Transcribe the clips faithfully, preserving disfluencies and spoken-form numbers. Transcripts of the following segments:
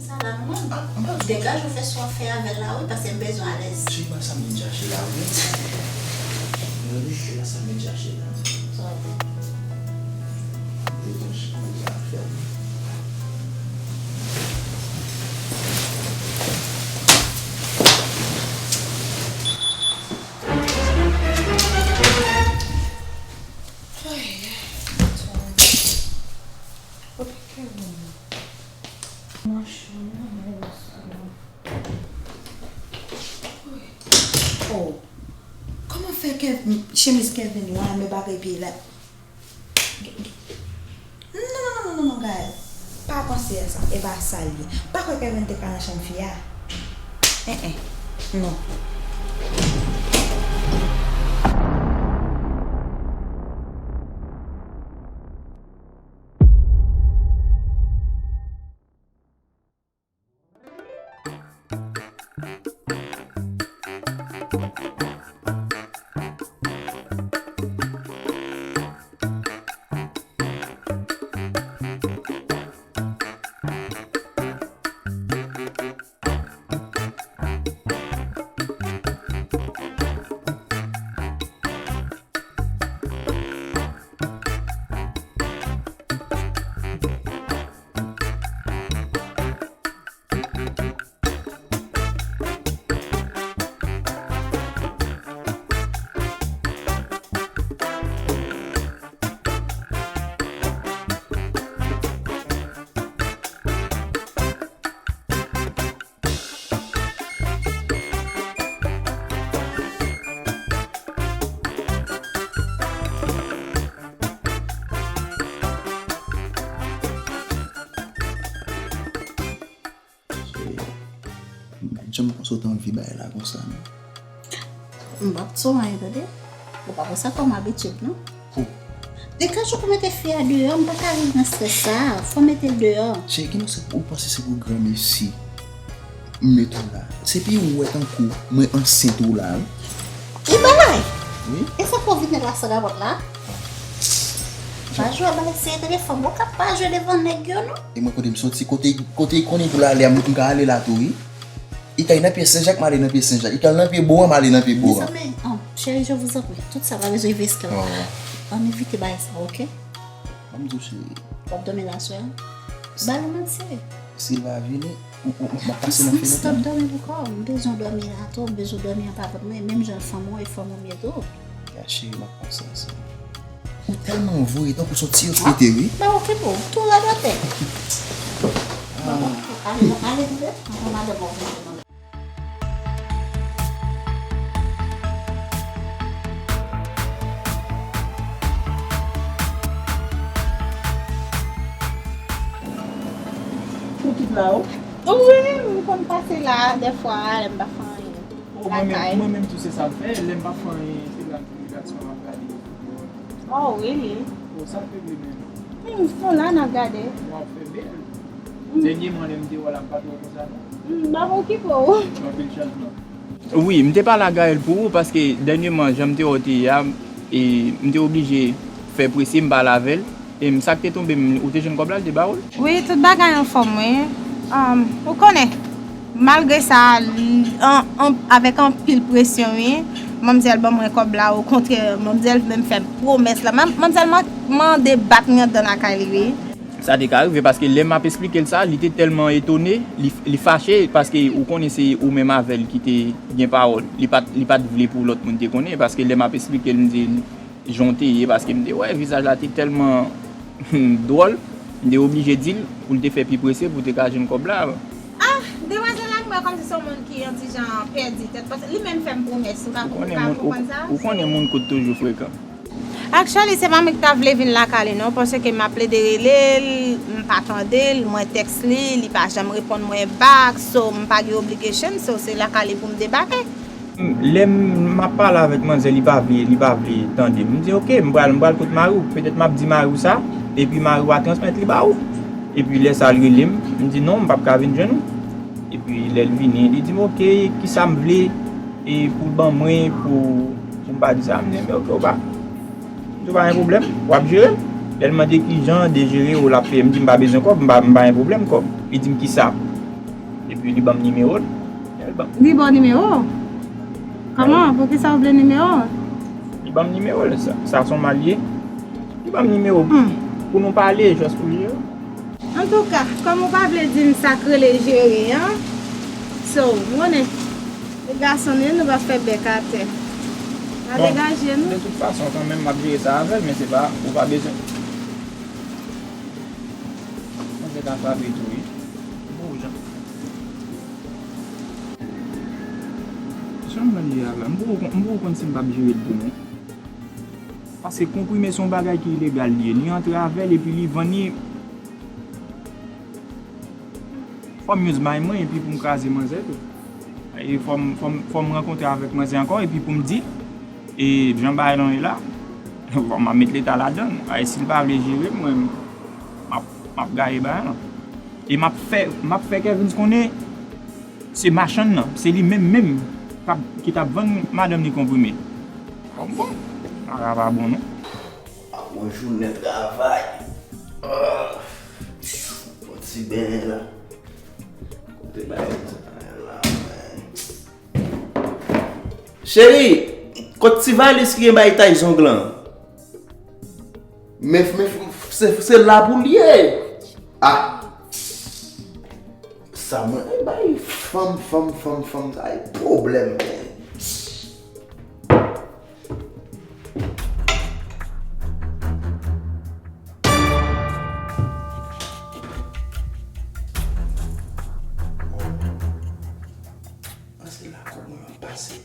Sa la, mwen, degaje w, fè sa w ap fè avè l la, wi, paske m bezwen alèz. Cheri, ba sa m vin chache la, wi. Gade, se la sa m vin chache la. Sa va. Degaje, sa m vin fè. Ay, ay, ay. Kote Kevin nan? Nan chanm nan, nan resto. Oh, kòman fè Kev-, chemiz Kevin nwa, men bagay pye la? Non, non, non, non, non, Gaël. Pa panse a sa. E pa sa l ye. Pa kwè Kevin te ka nan chanm fi a. En, en. Non. Janm konsa w t anvi bay la konsa, non. M p ap di w anyen, tande. Ou pa konn sa fò m abitye, non. Pou. Degaje w pou mete fi a deyò, m pa ka viv nan estrès sa a. Fò w mete l deyò. Cheri, ki nou se ou panse se pou granmesi m met ou la? Se pi ou wè tankou mwen ansent ou la, wi. Li bagay. Wi. E sa fò vin la sa rapòt la? Pa jwe bagay, se tande fanm ou k ap pa jwe devan nèg yo, non. E mwen kote m soti, kote, kote li konnen pou l ale a, m ka ale la tou, wi. Li t al nan pye Sen Jak, m ale nan pye Sen Jak. Li t al nan pye Boran, m ale nan pye Boran. Mezanmi, oh, chérie, je vous en prie. Tout sa pa bezwen veskal. Ann evite bagay sa, oke? Ban m di w, cheri. W ap dòmi la aswè a? Ba l manti. Si l pa vini, m, m, m ap pase nan fenèt la. Stop dòmi pou kò w. M bezwen w dòmi la tou, m bezwen w dòmi anba vant mwen, menm jan fanm ou e fanm ou m ye tou. Ya cheri, m ap panse a sa. Ou tèlman voye tankou se yon ti yo pete, wi. Ba okipe w, tou rad atè. Ah. Ale, ale, ale, ale, anvan madanm ou vin. Ou tout la, ou? Wi, m konn pase la, dèfwa, lè m pa fè anyen. Oh, mwen menm, lakay. Mwen menm tou, se sa m fè. Lè m pa fè anyen, se la m ap gade. Oh, really? Oh, sa m fè vre menm. Hmm, nou la, n ap gade. W ap fè bèl. Hmm. Dènyèman, lè m te wè w la, m pa t wè w konsa, non. Hmm, m ap okipe w. Anpil chanjman. Wi, m te pale a Gaël pou ou, paske dènyèman, jan m te wè w te ye a, e m te oblije fè prese, m pale avè l. E m, sa k te tonbe m, ou te jwenn kòb la, l te ba ou l? Wi, tout bagay anfòm, wi. Um, ou konnen, malgre sa, l, an, an, avèk anpil presyon, wi, manmzèl ban mwen kòb la, okontrè, manmzèl menm fè m pwomès la. Man-, manmzèl man-, mande bat mwen anndan lakay li, wi. Sa te ka rive, paske lè m ap esplike l sa, li te tèlman etone, li, li fache, paske ou konnen se ou menm avè l ki te gen pawòl. Li pa t, li pa t vle pou lòt moun te konnen, paske lè m ap esplike l, m di l, jan w te ye, paske m te wè vizaj la te tèlman dwòl, m te oblije di l pou l te fè pi prese pou l te ka jwenn kòb la. Ah, demwazèl la, m wè kòmsi se yon moun ki yon ti jan pèdi tèt, paske li menm fè m pwomès, ou ka, ou ka konprann sa? Ou konnen moun kout toujou frekan. Actually, se pa mwen ki ta vle vin lakay li non, paske m ap plede rele l, m pa tande l, mwen tèks li, li pa janm reponn mwen back, so m pa gen obligation, so se lakay li pou m debake. Lè m, m ap pale avèk manzè, li pa vle, li pa vle tande m. M di, "Oke, m pral, m pral kot mari w. Petèt m ap di mari w sa, epi mari w a transmèt li ba ou." Epi lè sa, l rele m. M di, "Non, m p ap ka vin jwenn ou." Epi lè l vini, li di m, "Oke, kisa m vle, e pou l ban mwen, pou, pou m pa di sa?" M di, "Enben, oke, ou pa." M di, "Pa gen pwoblèm, w ap jere l." Lè l mande kijan de jere w l ap fè, m di, "M pa bezwen kòb, m pa, m pa gen pwoblèm kòb." Li di m, "Kisa?" Epi li ban m nimewo l. Li ban m Li ba w nimewo? Kòman? Poukisa w vle nimewo? Li ban m nimewo l. Sa, sa se yon mal ye. Li ban m nimewo pou nou pale, jès pou li yo. Antouka, kòm ou pa vle di m sa k rele jere an, so, m konnen, se gason nou ye, nou p ap fè bèk atè. N a degaje nou. De tout fason, kanmenm, m ap jere sa avè l, men se pa, ou pa bezwen. Manzè ka frape tou, wi. Bon, jan. Jan m ye a la, m poko konn, m poko konn si m p ap jere l tou, non. Paske konprime se yon bagay ki ilegal li ye. Li antre avè l epi li vann li. Fò m use may mwen epi pou m kraze manzè tou. E fò m, fò m, fò m rankontre avèk manzè ankò epi pou m di, e jan bagay lan ye la, fò m ap met leta ladan l. Ay, si l pa vle jere m, mwen, m ap, m ap gaye bagay lan. E m ap fè, m ap fè Kervens konnen se machann nan, se li menm menm k ap, ki t ap vann madanm li konprime. Bon, bon, bagay pa bon non. Ap yon jounen travay. Ah, yon ti benyen la. Kote bagay sa la, men. Cheri, kot ti valiz ki gen bay tay zong lan? Men, men, se, se la pou l ye. Ah. Sa mwen bay fanm, fanm, fanm, fanm, sa e pwoblèm, men. An se la kòb mwen ap pase.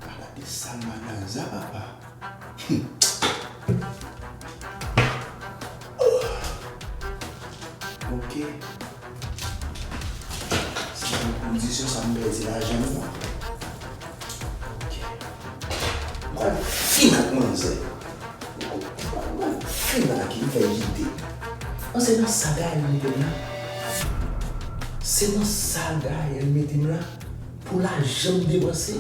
Ala de sal magaza, papa. Ok. Se nan kondisyon sa m pèdi lajan m nan. Ok. M pral fin ak manzè. M pral fin ak li, m fè jete. An, se nan sa Gaël mete m la. Se nan sa Gaël mete m la. Pou lajan m depanse.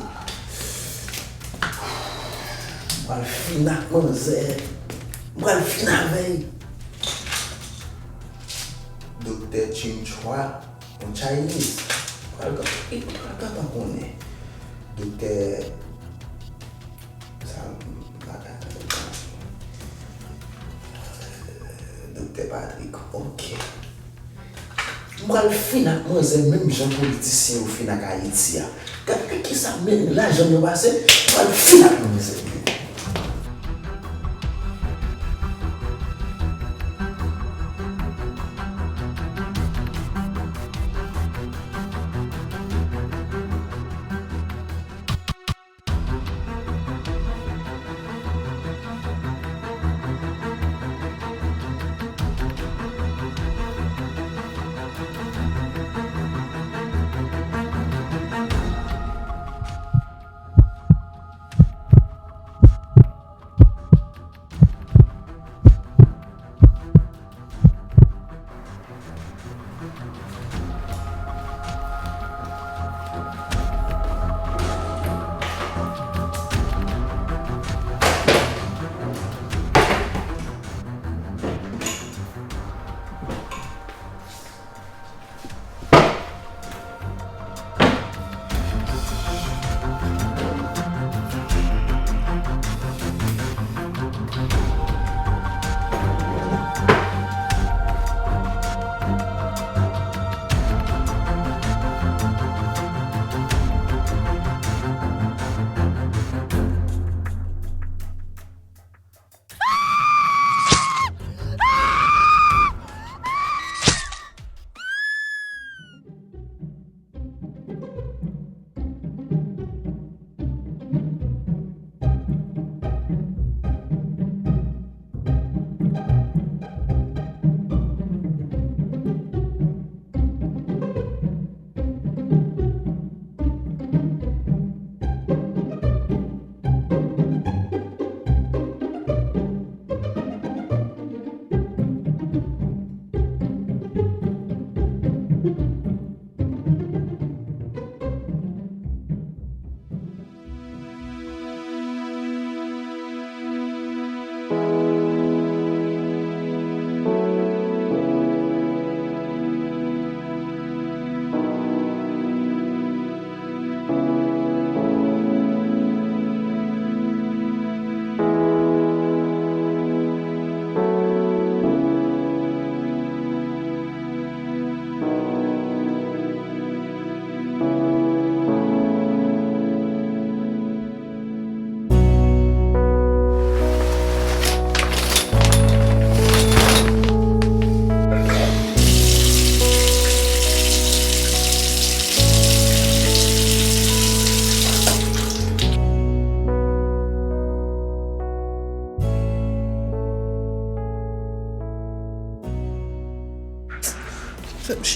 M pral fin ak manzè. M pral fin avè l. Doktè Chin Chua, yon Chinese. M pral, m pral gentan konnen. Doktè, sa, m pa ka tande. Doktè Patrick, ok. M pral fin ak manzè menm jan politisyen yo fin ak Ayiti a. Gad ki sa menm lajan yo pase, m pral fin ak manzè.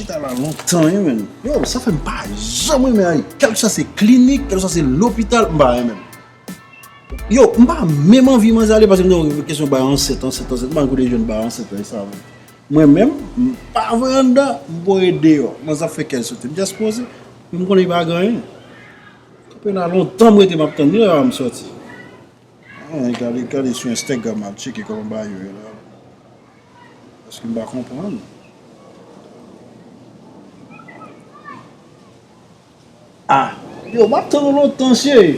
Chita la lontan, wi, menn. Yo, sa fè m pa janm renmen ale. Kèlkeswa se klinik, kèlkeswa se lopital, m pa renmen. Yo, m pa menm anvi manzè ale paske m te wè kesyon bay ansent, ansent, ansent. M pa kote jwenn bay ansent la, e sa menm. Mwen menm, m pa voye anndan, m voye deyò. Manzè ap fè kè l sote. M just poze, men m konnen li pa gen anyen. Kanpe la lontan m rete m ap tann li la m sòti. Ah, gade, gade sou Instagram m ap tcheke kòman bagay yo ye la. Paske m pa konprann. Ah, yo, m ap tann ou lontan, cheri.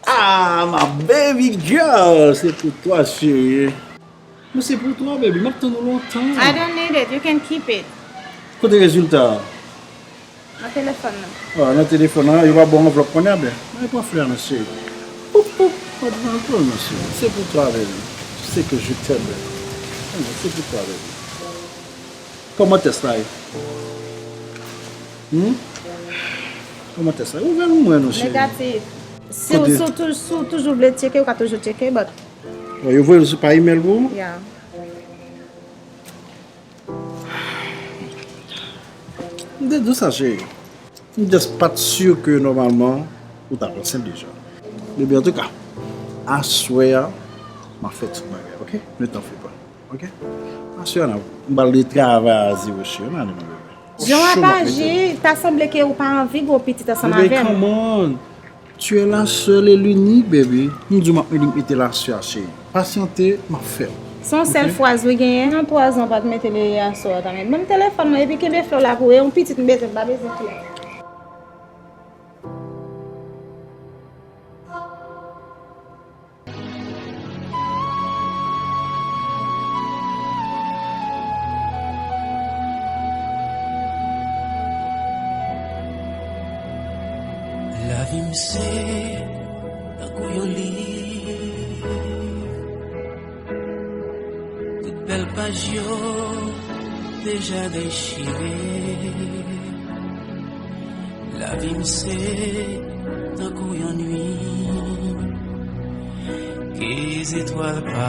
Ah, my baby girl, se pou twa, cheri. Men se pou twa, baby, m ap tann ou lontan. I don't need it. You can keep it. Kote rezilta a? Nan telefòn nan. Ah, nan telefòn nan, yo pa ba w anvlòp kounye a, byen. Mwen pran flè a, non, cheri. Poup, poup, pa di anvlòp, non, cheri. Se pou twa, baby. Tu sais que je t'aime, baby. Ah, se pou twa, baby. Kòman tès la ye? Hmm? Kòman tès la ye? Ouvè l mwen non, cheri. Negatif. Si w, si w tou-, si w toujou vle tcheke, ou ka toujou tcheke, but. Bon, yo voye l sou pa email pou ou? Yeah. M te di w sa, cheri. M just pa t si ke nòmalman ou t ap ansent deja. Ebyen, antouka, aswè a, m ap fè tout bagay, oke? Ne t'en fais pas, oke? Aswè a, m pral retravay a zewo, cheri. Ann ale, mon bebe. Jan w ap aji, ta sanble ke ou pa anvi gen yon pitit ansanm avè m. Bebe, come on. Tu es la seule et l'unique, baby. M di w m ap mete, mete la sou a, cheri. Pasyante, m ap fè l. Se yon sèl fraz wi genyen. Nan twa zan w pa t mete le aswè a ta mèt. Ban m telefòn mwen epi kenbe flè w la pou ou. E yon pitit m bezwen, m pa bezwen fi a. Lavi m se tankou yon liv. Tout bèl paj yo deja dechire. Lavi m se tankou yon nuit ke zetwal pa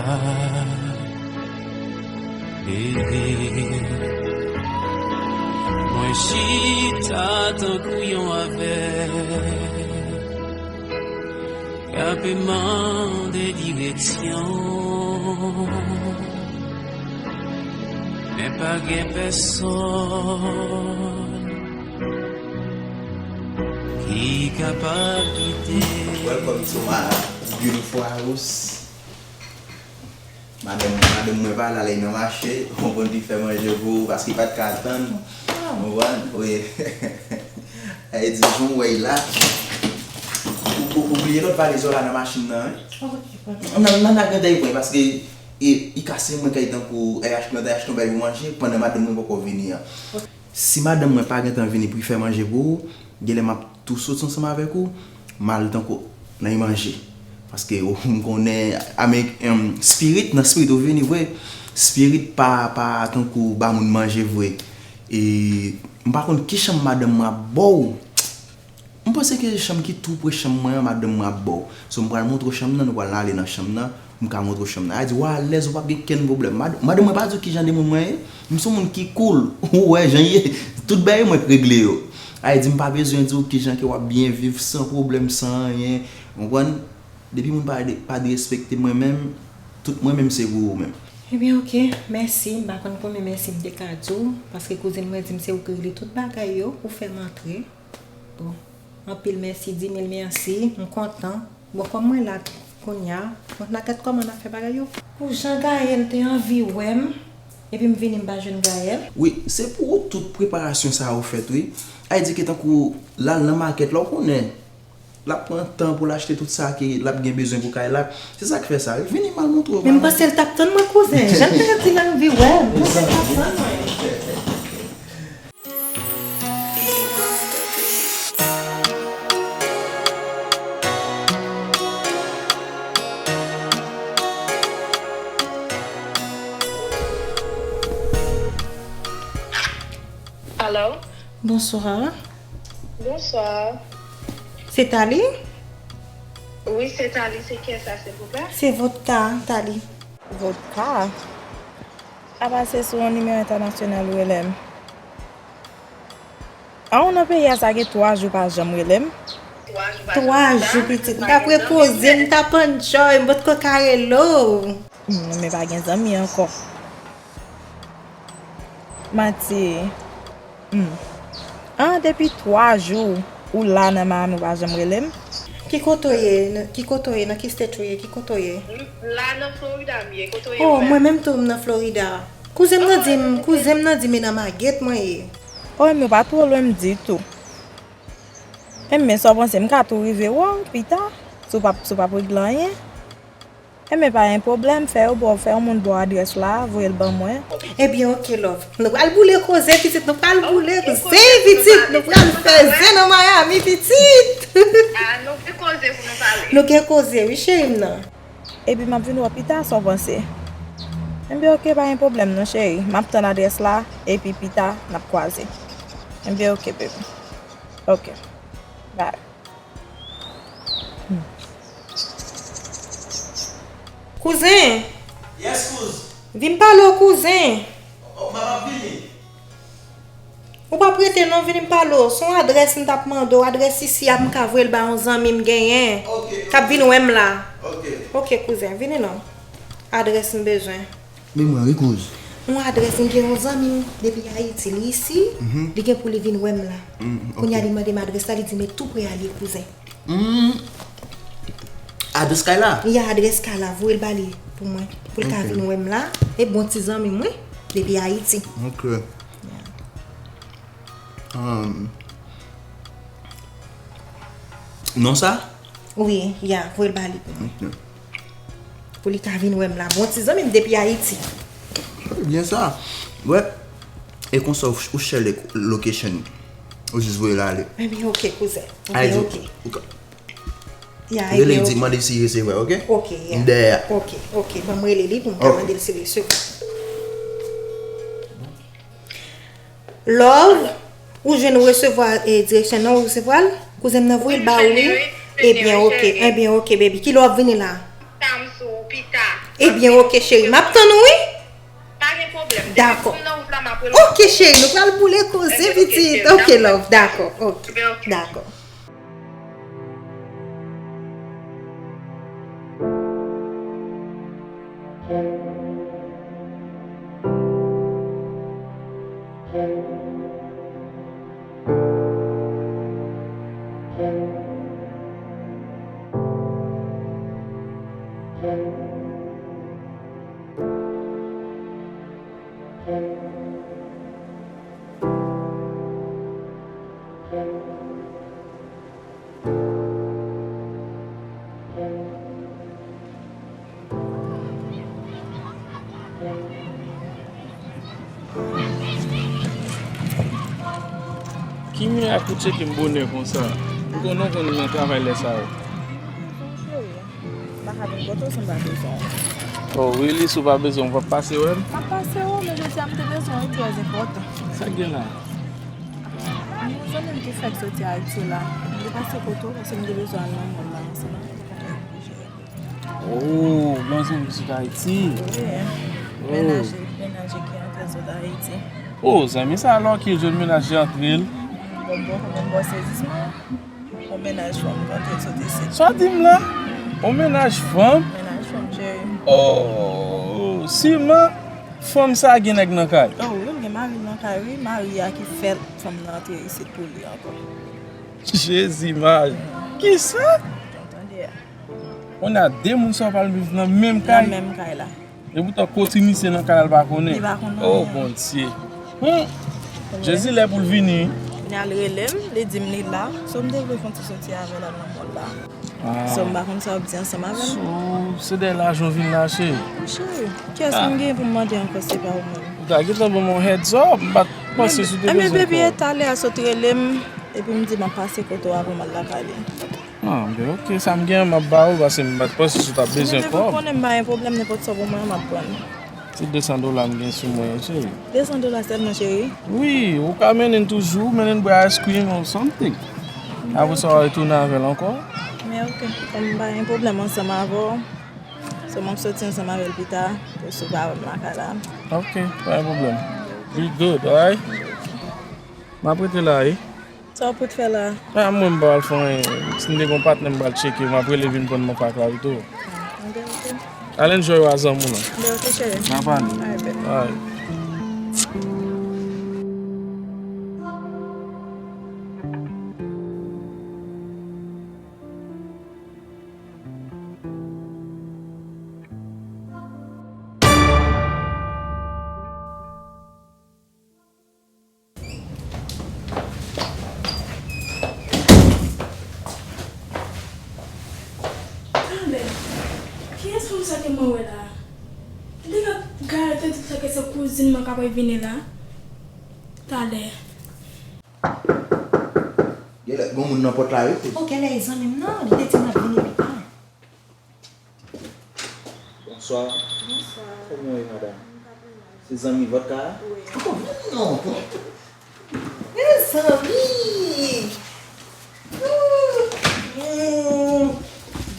klere. Mwen chita tankou yon avèg k ape mande direksyon, men pa gen pèsonn ki kapab gide. Welcome to my beautiful house. Madanm, madanm mwen pa la, li nan mache, ou konprann, li fè manje pou ou, paske li pa t ka tann, ou konprann? Wi. Sa vle di, jan w wè l la, ou, ou, ou bliye lòt valiz ou la nan machin nan, wi? Nan, nan, nan, nan, nan, paske, e, li kase mwen kay tankou, ay achte, ay achte yon bagay pou manje, pandan madanm mwen poko vini an. Si madanm mwen pa gentan vini pou l fè manje pou ou, genlè m ap tou sot ansanm avèk ou, m al tankou nan manje. Paske ou, m konnen Amerik-, em, spirit, nan spirit ou vini vre. Spirit pa, pa tankou ba moun manje vre. E m pa konn ki chanm madanm mwen ap ba w. M panse ke chanm ki tou pre chanm mwen an, madanm mwen ap ba w. So, m pral montre w chanm nan, nou pral ale nan chanm nan, m ka montre w chanm nan. Sa vle di, w alèz, ou p ap gen kenn pwoblèm. Mad-, madanm mwen pa di w kijan de moun mwen ye. M se yon moun ki cool. Ou wè jan l ye. Tout bagay mwen k regle yo. Sa vle di, m pa bezwen di w kijan ke w ap byen viv san pwoblèm, san anyen. Ou konprann? Depi moun pa de-, pa derespekte mwen menm, tout mwen menm se pou ou menm. Ebyen, oke, mèsi. M pa konn konbyen mèsi m te ka di w, paske kouzin mwen di m se ou ki regle tout bagay yo, ou fè m antre. Bon, anpil mèsi, dimil mèsi, m kontan. Bon, kòm mwen la kounya, bon, nan gad kòman n ap fè bagay yo. Pou jan Gaël te anvi wè m, epi m vini m pa jwenn Gaël. Wi, se pou ou tout preparasyon sa yo fèt, wi. Sa vle di ke tankou l al nan makèt la, ou konnen, l ap pran tan pou l achte tout sa ke l ap gen bezwen pou kay la. Se sa k fè sa, wi. Vini, m al montre w. Men m panse l t ap tann mwen, kouzen. Jan l te di l anvi wè m, m panse l t ap tann mwen. Alo? Bonswa. Bonswa. Se Tali? Wi, se Tali. Se kiyès sa, silvouplè? Se Vodka, Tali. Vodka? Apa se sou yon nimewo entènasyonal ou rele m? An, ou nan peyi a, sa gen twa jou pa janm rele m. Twa jou, pitit. M t ap repoze, m t ap enjoy, m potko ka rele w. Hmm, men pa gen zanmi ankò. Manti. Hmm. An, depi twa jou ou la nan Miami, ou pa janm rele m. Ki kote w ye? Ki kote w ye? Nan ki state ou ye? Ki kote w ye? M la nan Florida, m ye. Kote w ye, oh, frè? Mwen menm tou, m nan Florida. Kouzen m nan di m, kouzen m nan di m e nan Maget mwen ye. Oh, men w pa twò lwen m ditou. Enben, sa w panse, m ka tou rive wè w pita, si w p ap, si w p ap regle anyen? Enben, pa gen pwoblèm, fè yo ba w, fè yon moun ba w adrès la, voye l ban mwen. Ebyen, oke, love. Nou pral boule koze, pitit, nou pral boule koze, pitit, nou pral fè zen nan Miami, pitit. Ah, nou gen koze pou nou pale. Nou gen koze, wi, cheri m nan. Epi m ap vin wè w pita, sa w panse? Enben, oke, pa gen pwoblèm non, cheri. M ap tann adrès la, epi pita, n ap kwaze. Enben, oke, baby. Oke. Bye. Hmm. Kouzen! Yes, kouz. Vin pale w, kouzen! Oh, m ap vini. Ou p ap rete non, vini m pale w. Se yon adrès m t ap mande w. Adrès isi a m ka voye l ba yon zanmi m genyen. K ap vin wè m la. Oke, kouzen, vini non. Adrès m bezwen. Men mwen wi, kouz. Yon adrès, m gen yon zanmi m depi Ayiti. Li isi, li gen pou li vin wè m la. Kounye a li mande m adrès la, li di m e tou pre a li ye, kouzen. Hmm. Adrès kay la? Ya, adrès kay la, voye l ba li pou mwen, pou l ka vin wè m la. E bon ti zanmi m wi, depi Ayiti. Ok. Ya. Um, non sa? Wi, ya, voye l ba li pou mwen. Ok. Pou li ka vin wè m la. Bon ti zanmi m depi Ayiti. Byen sa. Wè. E konsa ou, ou share le location. Ou jis voye l ale. Ebyen, ok, kouzen. Ebyen, ok. Ou ka, ya, rele li, di, mande l si resevwa, ok? Ok, ya. M dèyè. Ok, ok. Ban m rele li pou m ka mande l si resevwa. Love, ou jwenn resevwa, eh, direksyon nan, ou resevwa l? Kouzen m nan voye l ba ou, wi? Ebyen, ok. Ebyen, ok, baby. Kilè w ap vini la? Ebyen, ok, cheri. M ap tann ou, wi? Dakò. Ok, cheri, nou pral boule koze, pitit. Ok, love, dakò. Ok, dakò. Ki mirak ou tcheke m bonè konsa? Ou konnen w konn nan travay lè sa yo. M pa ka vin kote w si m pa bezwen w. Oh, really? Si w pa bezwen m, w p ap pase wè m? M ap pase wè w, men jodi a m te bezwen w, e trè enpòtan. Sa k gen la? Yon zanmi m ki fèk soti Ayiti la. M te pase kote w, paske m te bezwen al nan mòl la ansanm avè w. Oh, bon zanmi ki sot Ayiti. Wi. Oh. Mennaj, mennaj ki antre sot Ayiti. Oh, zanmi sa alò ki jwenn mennaj li antre l. Bon, bon, bon, bon, sezisman. Yon mennaj fanm k antre sot isit. Sa w di m la? Yon mennaj fanm? Mennaj fanm, cheri. Oh, siman fanm sa gen nèg nan kay? Oh, wi, l gen mari l nan kay, wi. Mari a ki fè fanm nan antre isit pou li ankò. Jezi, mari. Kisa? Tande a. Kounye a de moun sa yo pral viv nan menm kay. Nan menm kay la. E poutan kote misye nan kay la, l pa konnen. Li pa konn anyen. Oh, Bondye. Hmm. Jezi lè pou l vini. Kounye a l rele m, li di m li la. So m te vle fè yon ti soti avè l al nan mòl la. Ah. So m pa konn sa w ap di ansanm avè l. So, se dèyè lajan w vin la, cheri. Wi, cheri. Kiyès m gen pou m mande ankò si se pa ou menm? Ou ta gentan ban m yon heads up, m pa t panse si w te bezwen kòb. Ebyen, baby, e talè a sot rele m, epi m di m ap pase kote w avan m al lakay li. Ah, ben, ok, sa m gen an, m ap ba ou, paske m pa t panse si w t ap bezwen kòb. Ebyen, baby, ou konnen m pa gen pwoblèm, nenpòt sa w ban mwen an, m ap pran l. Se de san dola m gen sou mwen, cheri. De san dola sèlman, cheri? Wi, ou ka mennen n toujou, mennen n bwè ice cream or something. Apre sa, w a retounen avè l ankò. Men ok, kòm m pa gen pwoblèm ansanm avè w, So, m ap soti ansanm avè l pita, pou sou pa wè m lakay la. Ok, pa gen pwoblèm. We good, alright? M ap rete la, wi. Sa w pou t fè la? A, mwen, m pral fè anyen. Si m te gen yon patnè, m pral tcheke. M ap rele vin pran m nan pak la, wi, tou. Ah, ok, ok. Al enjoy w a zanmi w lan. Mwen, ok, cheri. N a pale. Alright, baby. Alright. Talè, kiyès fanm sa ke mwen wè la? Li ka gade tout sa ke se kouzin mwen k ap vini la. Talè. Genlè, gon moun nan pòt la, wi, kouz. Oh, genlè, e zanmi m nan, li te di m l ap vini pita. Bonswa. Bonswa. Kòman w ye, madanm? Se zanmi vòdka a? Wi. Oh, non. Mezanmi!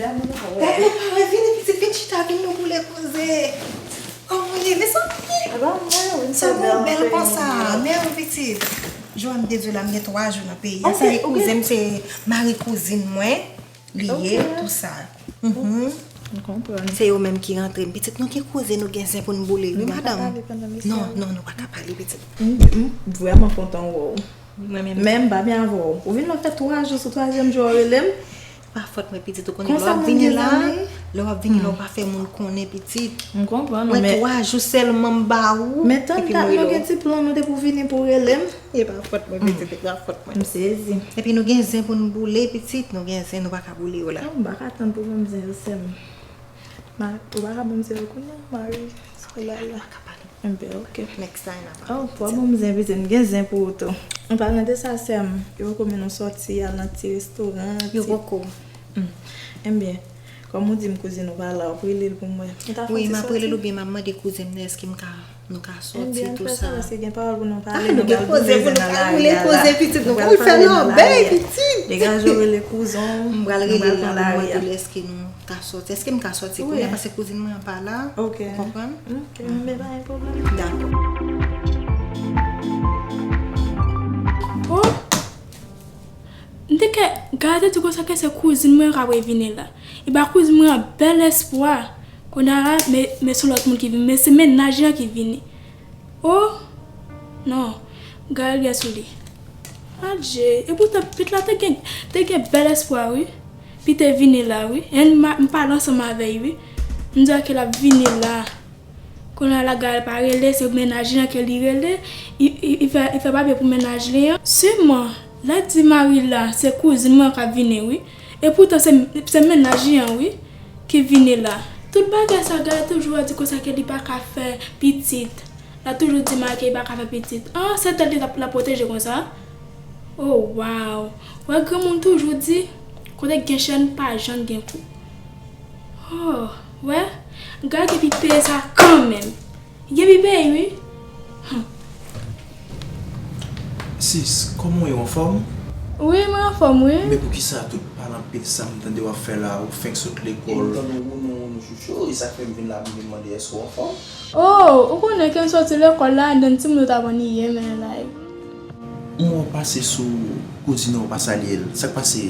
Dam nan parèt. Dam nan parèt. Vini pitit, vin chita, vin nou boule koze. Kòman w ye, mezanmi? Sa bon bèl konsa. Men wi, pitit. Jodi a, m te di w la, m gen twa jou nan peyi a. Sa e kouzen m, se mari kouzin mwen. Li ye, tou sa. Mhm. M konprann. Se yo menm ki rantre m. Pitit, nou gen koze, nou gen zen pou n boule, wi, madanm. Non, non, nou pa ka pale, pitit. M, m vrèman kontan wè w. Mwen menm. Men m pa byen avè w. Ou vin la fè twa jou, sou twazyèm jou a w rele m. Pa fòt mwen, pitit, ou konnen lè w ap vini la, lè w ap vini la, ou pa fè moun konnen, pitit. M konprann, men twa jou sèlman m ba ou, men tann, epi nou gen ti plan, nou te pou vini pou w rele m. E pa fòt mwen, pitit, e pa fòt mwen. M sezi. Epi nou gen zen pou n boule, pitit, nou gen zen, nou pa ka boule yo la. Non, m pa ka tann pou ban m zen yo, sè m. Ma, ou pa ka ban m zen yo kounye a, mari, sou la la. Pa ka pale. Enben, ok. Next time, n a pale. Oh, w a ban m zen, pitit, m gen zen pou ou tou. An palan de sa, sè m, yo rekomande nou sòti, al nan ti restoran, ti... Yo poko. Hmm. Enben, kòm ou di m kouzin ou pa la, w ap rele l pou mwen. Wi, m ap rele l oubyen m ap mande kouzin m nan, èske m ka Nou ka sòti tou sa. Paske gen pawòl pou nou pale, nou gen koze pou nou pale, nou gen koze, pitit, nou pral fè lòbèy, pitit. Degaje w, rele kouzen w, m pral rele l la pou mande l èske nou ka sòti. Èske m ka sòti kounye a, paske kouzin mwen an pa la. Ou konprann? Ok, men pa gen pwoblèm. Dakò. Oh! M te kè gade tou konsa ke se kouzin mwen k ap revini la. E ba kouzin mwen an bèl espwa. Kounye a la, men, men se lòt moun ki vini. Men se mennaj li an ki vini. Oh! Non. Gade sou li. Adje. Epoutan, pitit la te gen, te gen bèl espwa, wi. Pi te vini la, wi. E m, m pale ansanm avè l, wi. M di ke l ap vini la. Kounye a la, Gaël pa rele, se mennaj li an ke li rele. Li, li, li fè, li fè papye pou mennaj li an. Sèlman, lè l di mari l la, se kouzin mwen k ap vini, wi. Epoutan, se, se mennaj li an, wi, ki vini la. Tout bagay sa, Gaël toujou ap di konsa ke li pa ka fè pitit. L ap toujou di mari ke li pa ka fè pitit. Ah, se tèt li l ap, l ap pwoteje konsa? Oh, wow! Wè, granmoun toujou di, kote gen chèn, pa janm gen kou. Oh, wè, Gaël gen pou l peye sa kanmenm. Li gen pou l peye, wi. Sis, kòman w ye, w anfòm? Wi, mwen anfòm, wi. Men poukisa tout palanpil sa m tande w ap fè la, ou fenk sot lekòl? M tande w wounou wounou chouchou, e sa k fè m vin la pou m vin mande èske w anfòm? Oh, ou konnen ke m soti lekòl la, and then timoun yo t ap anniye m, and like. M wè w pase sou kouzin ou, w pa salye l. Sa k pase?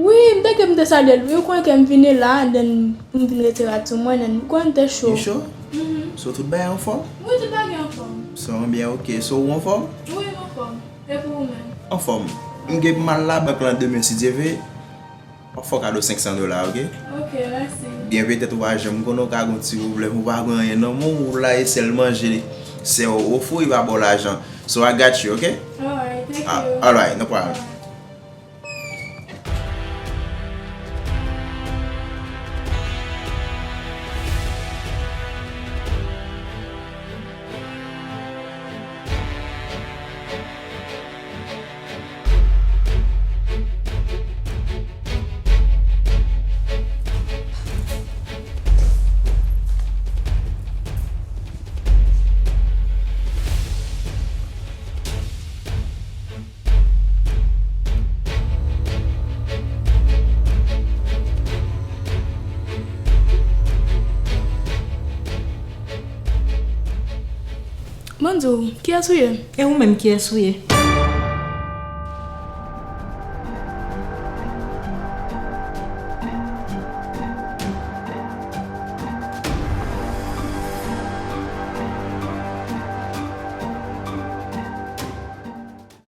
Wi, m te gen pou m te salye l, wi. Ou konnen ke m vini la, and then pou m vin retire rad sou mwen, and then ou konnen m te cho. Ou cho? Mhm. So, tout bagay anfòm? Wi, tout bagay anfòm. So, byen, ok. So, ou anfòm? Wi, m anfòm. E pou ou menm? Anfòm. M gen pou m al labank lan demen, si Dye vle. W ap fè w kado senk san dola, ok? Ok, mèsi. Byen, petèt ou pa janm konnen, ou ka gen yon ti pwoblèm, ou pa gen anyen nan men w, ou la e sèl manje sè w ofri w, li pa ba w lajan. So I got you, ok? Alright, thank you. Alright, no problem. Alright. Di w, kiyès ou ye? E ou menm, kiyès ou ye?